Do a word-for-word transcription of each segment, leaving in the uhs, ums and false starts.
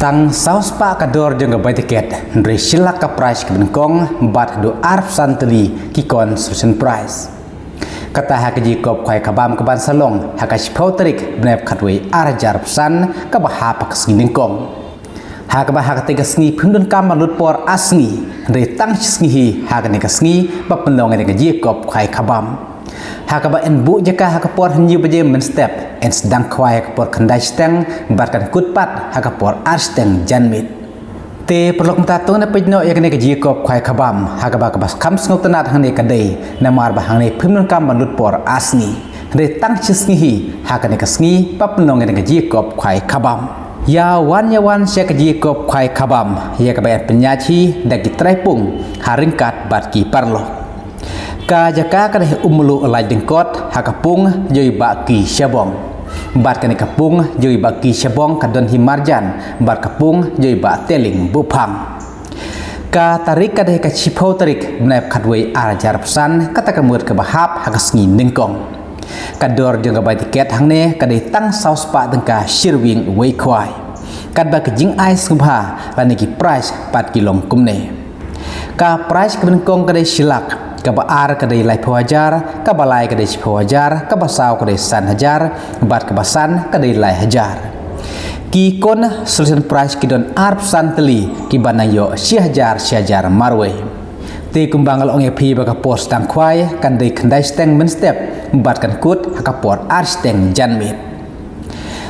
Tang saw spah ka dor jong ka bai tiket, hynrei shi lak ka prize kaba nyngkong, bad haduh arphew san tylli ki consolation prize. Kata ha ka jingïakop khwai khabam kaban sa long ha ka shiphew tarik bnai khatwei ar hajar arphew san, kaba hap ha ka sngi nyngkong. Ha kaba ha katei ka sngi phim donkam ban lut por ar sngi, hynrei tang shi sngi hi ha kane ka sngi ba pynlong ïa ka jingïakop khwai khabam. Ha kaba yn buh jaka ha ka por hynñiew baje mynstep, yn sdang khwai ha ka por khyndai shiteng, bad kan kut pat ha ka por ar shiteng janmiet. Te paralok, mynta to ngin peit noh ïa kane ka jingïakop khwai khabam, ha kaba kaba kham sngewtynnat hangne ka dei namar ba hangne phim donkam ban lut por ar sngi, hynrei tang shi sngi hi ha kane ka sngi ba pynlong ïa kane ka jingïakop khwai khabam. Ïa wan ïa wan sha ka jingïakop khwai khabam, ïa kaba yn pynïaid hi da ki trai pung ha ryngkat bad ki paralok. Ka jaka ka dei ha Ummulluh Laityngkot, ha ka pung jong i Bah Ki Shabong. Bad kane ka pung jong i Bah Ki Shabong ka don hi marjan bad ka pung jong i Bah Teling Buphang. Ka tarik ka dei ha ka shiphew tarik bnai khatwei ar hajar arphew san, kata ka mut kaba hap ha ka sngi nyngkong. Ka dor jong ka bai tiket hangne ka dei tang saw spah tyngka shi ryngwiang uwei khwai. Katba ka jingai sngewbha lane ki prize pat ki long kumne. Ka prize kaba nyngkong ka dei shi lak, kaba ar ka dei laiphew hajar, kaba lai ka dei shiphew hajar, kaba saw ka dei san hajar, bad kaba san ka dei lai hajar. Ki consolation prize ki don arphew san tylli, kiba nang ïoh shi hajar shi hajar marwei. Te kumba nga la ong ïa phi ba ka por sdang khwai kan dei khyndai shiteng mynstep, bad kan kut ha ka por ar shiteng janmiet.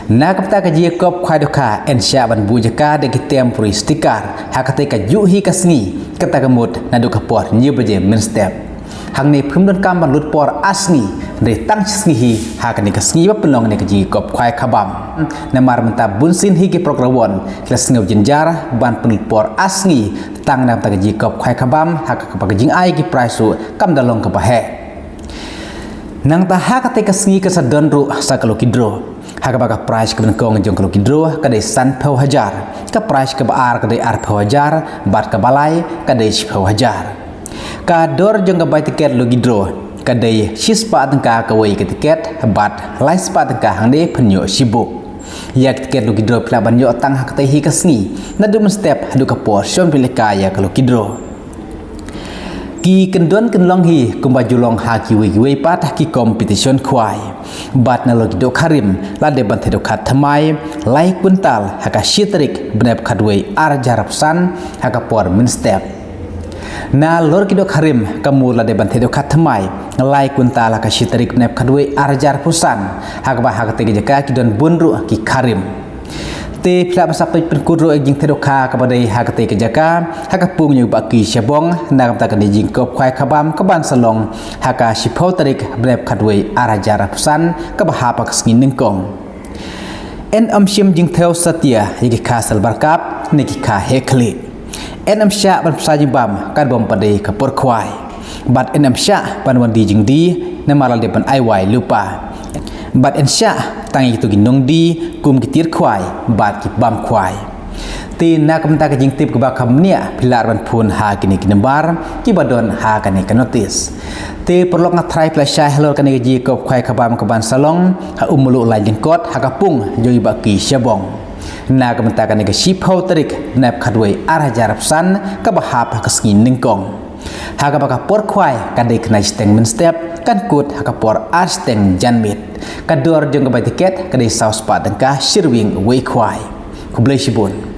Na ka bynta ka jingïakop khwai dohkha, yn shah ban buh jaka da ki temporary sticker ha katei kajuh hi ka sngi, kata ka mut naduh ka por hynñiew baje mynstep. Hangne phim donkam ban lut por ar sngi, hynrei tang shi sngi hi ha kane ka sngi ba pynlong ïa ka jingïakop khwai khabam. Namar mynta bunsien hi ki paralok ki la sngew jynjar ban pynlut por ar sngi, tang na ka bynta ka jingïakop khwai khabam, ha kaba ka jingai ki prize ruh kam da long kaba heh. Nangta ha katei ka sngi kan sa don ruh sa ka lucky draw, ha kaba ka prize kaba nyngkong jong ka lucky draw ka dei sanphew hajar, ka prize kaba ar ka dei arphew hajar, bad kaba lai ka dei shiphew hajar. Ka dor jong ka bai tiket lucky draw ka dei shi spah tyngka kawei ka tiket, bad lai spah tyngka hangne phin ïoh shi buk. Ïa ka tiket lucky draw phi lah ban ïoh tang ha katei hi ka sngi, naduh mynstep haduh ka por shon pynlehkai ïa ka lucky draw. Ki kyndon kynlong hi kumba ju long ha kiwei kiwei pat ki competition khwai. Bad nalor ki dohkha rim la dep ban theh dohkha thymmai lai kwintal ha ka shi tarik bnai khatwei ar hajar arphew san, ha ka por mynstep. Nalor ki dohkha rim ka mut la dep ban theh dohkha thymmai lai kwintal ha ka shi tarik bnai khatwei ar hajar arphew san, ha kaba ha katei ka jaka ki don bun ruh ki kha rim. Te phi lah ban sa peit pynkut ruh ïa ka jingtheh dohkha kaba dei ha katei ka jaka, ha ka pung jong i Bah Ki Shabong, na ka bynta kane ka jingïakop khwai khabam kaban sa long ha ka shiphew tarik bnai khatwei ar hajar arphew san, kaba hap ha ka sngi nyngkong. Yn ym shim jingthew satia ïa ki kha silver cup ne ki kha heh khlieh. Yn ym shah ban pynshai jingbam katba ym pat dei ka por khwai. Bad yn ym shah ban wan die jingdie namar la dep ban ai wai lypa. Bad yn shah tang ïa kito ki nongdie kum ki tiar khwai bad ki bam khwai. Te na ka bynta ka jingtip kaba kham bniah, phi lah ban phone ha kine ki nambar kiba don ha kane ka notice. Te paralok, nga tharai phi la shai halor kane ka jingïakop khwai khabam kaban sa long ha Ummulluh Laityngkot, ha ka pung jong i Bah Ki Shabong. Na ka bynta kane ka shiphew tarik bnai khatwei ar hajar arphew san, kaba hap ha ka sngi nyngkong. Ha kaba ka por khwai ka dei khyndai shiteng mynstep, kan kut ha ka por ar shiteng janmiet. Ka dor jong ka bai tiket ka dei saw spah tyngka shi ryngwiang uwei khwai. Khublei shibun.